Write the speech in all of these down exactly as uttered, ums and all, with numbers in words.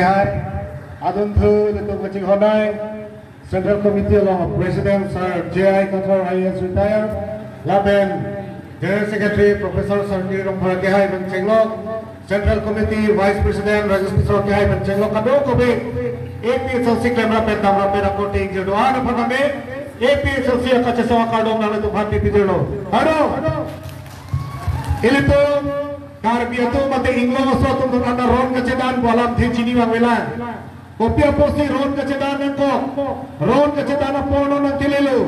Hai, adunthu ilitum kachinghon-ai Central Committee along President Sir J I Kathar I A S retired, lapen General Secretary Professor Sir Niri Rongphar kehai pen chenglok, Central Committee Vice President Rajesh Tisso kehai pen chenglok, kadokave A P H L C klemrap pen damrap pen akorte ingjir do-an aphan tame, A P H L C akachesong akardom nanglitum aphan pipijirlo. Haro, ilitum Karbi atum mate inglong aso atum anta ron kachedan pu alamthe chini vangvelang. Kopi apotsi ron kachedan nangkok? Ron kachedan apor non nangkelelo.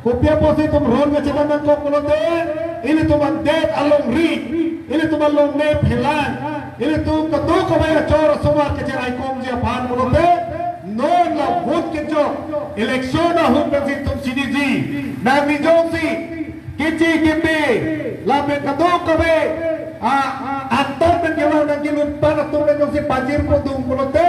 Kopi apotsi itum ron kachedan nangkok pulote, ilitum adet alongri, ilitum alongle phelang, ilitum kadokave achor asomar kacheraikomji aphan pulote, non la vote kejok, election ahut pensi itum chiniji. Nangli jongsi keche kepe lapen kadokave, a, a, antar pen kevang nangkelut pan atum pen jongsi pajirpo dung pulote,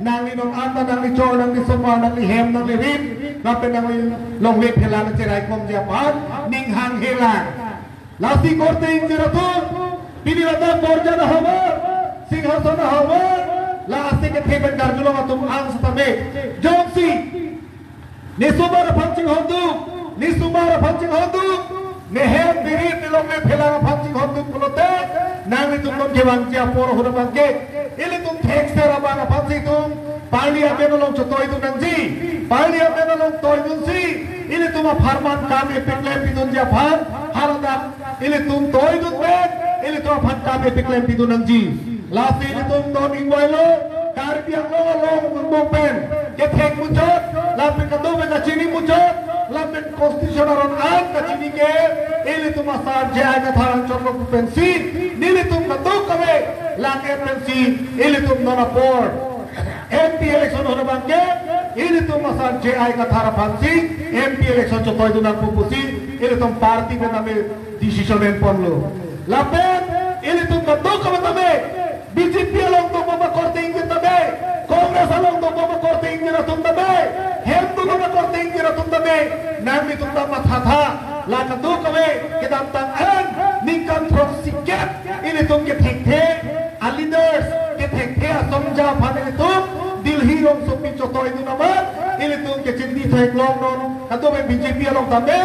nangli non anta, nangli chor, nangli somar, nangli hem, nangli rit, lapen nangli longle phelang cheraikomji aphan ning hanghelang. Lasi korte ingjir atum, pini ladak borjan ahavar, singhason ahavar, la ase kethe pen karjulong atum an setame, jongsi nesomar aphan chinghonduk, nesomar aphan chinghonduk, nehem nerit nelongle phelang aphan chinghonduk pulote, nanglitum non kevangji apor ahut abangke, ilitum thekser abang aphansi itum Parliament along chotoidun nangji. Parliament along toidunsi ilitum apharman kam epeklem pidunji aphan, haladak ilitum toidun pen ilitum aphan kam epeklem pidun nangji. Lasi ilitum non ingvailo, Karbi Anglong along angbong pen kethek muchot, lapen kadokave kachini muchot, lapen Constitution aron an kachini ke, ilitum asar J I Kathar anchot lo pensi, nelitum kadokave lang-et pensi, ilitum non apor M P election ahut abangke, ilitum asar J I Kathar aphansi M P election chotoidun nangpo pusi, ilitum party pen tame decision enponlo. Lapen ilitum kadokave tame, B J P along dobom akorte ingjir tame, Congress along dobom akorte ingjir atum tame, hem dobom akorte ingjir atum tame, nanglitum ta mathatha, la kadokave kedamtang an ningkan throksi kep ilitum kethekthe aleaders, kethekthe asongja aphan ilitum Delhi rongsopi chotoidun amat, ilitum kechini theklong non, kadokave B J P along tame,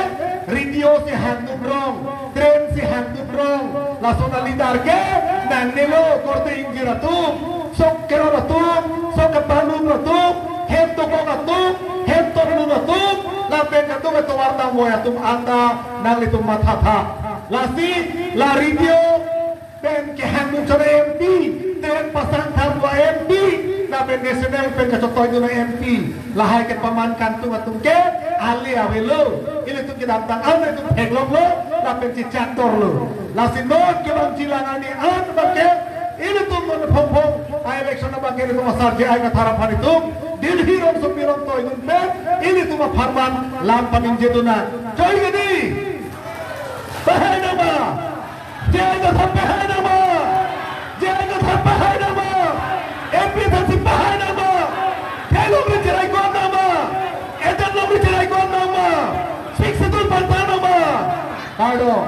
radio si hangdun rong, train si hangdun rong, lason aleader ke nangnelo korte ingjir atum, sok kerot atum, sok kepanun atum, hem dokok atum, hem tonlun atum, lapen kadokave tovar damvoi atum anta nanglitum mathatha. Lasi la radio pen kehangdun chot M P, train pasang tharlo M P, lapen national pen kachotoidun M P, lahai kepaman kantung atum ke ale avelo. Ilitum kedamtang an ilitum theklonglo, lapen chechak dorlo. Lasi non kevangji lang arni an abangke, ilitum non phongphong a-election abangke ilitum asar J I Kathar aphan itum Delhi rongsopi rong toidun pen, ilitum apharman lam paningjidun nang. Choi gedi? Pahai nangma? J I Kathar pahai nangma? J I Kathar pahai nangma? M P thansi pahai nangma? Theklongri cheraikon nangma? Edet longri cheraikon nangma? Sixth Schedule panta nangma? Kardom.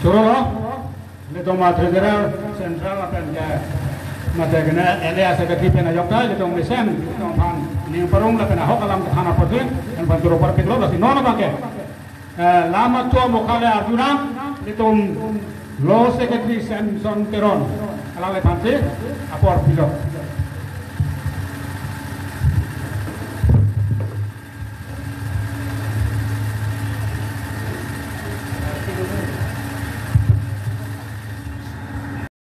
Chorolo. Ilitum ma Treasurer Central lapen ke mate kene L A Secretary pen ajok ta ilitum mesen ilitum aphan ning parong lapen ahok alam kethan apotsi, en pan turo parpiklo, lasi non abangke, eh, lam acho mokale arjuna, ilitum Law Secretary Samson Teron, alangliphansi apor pilo.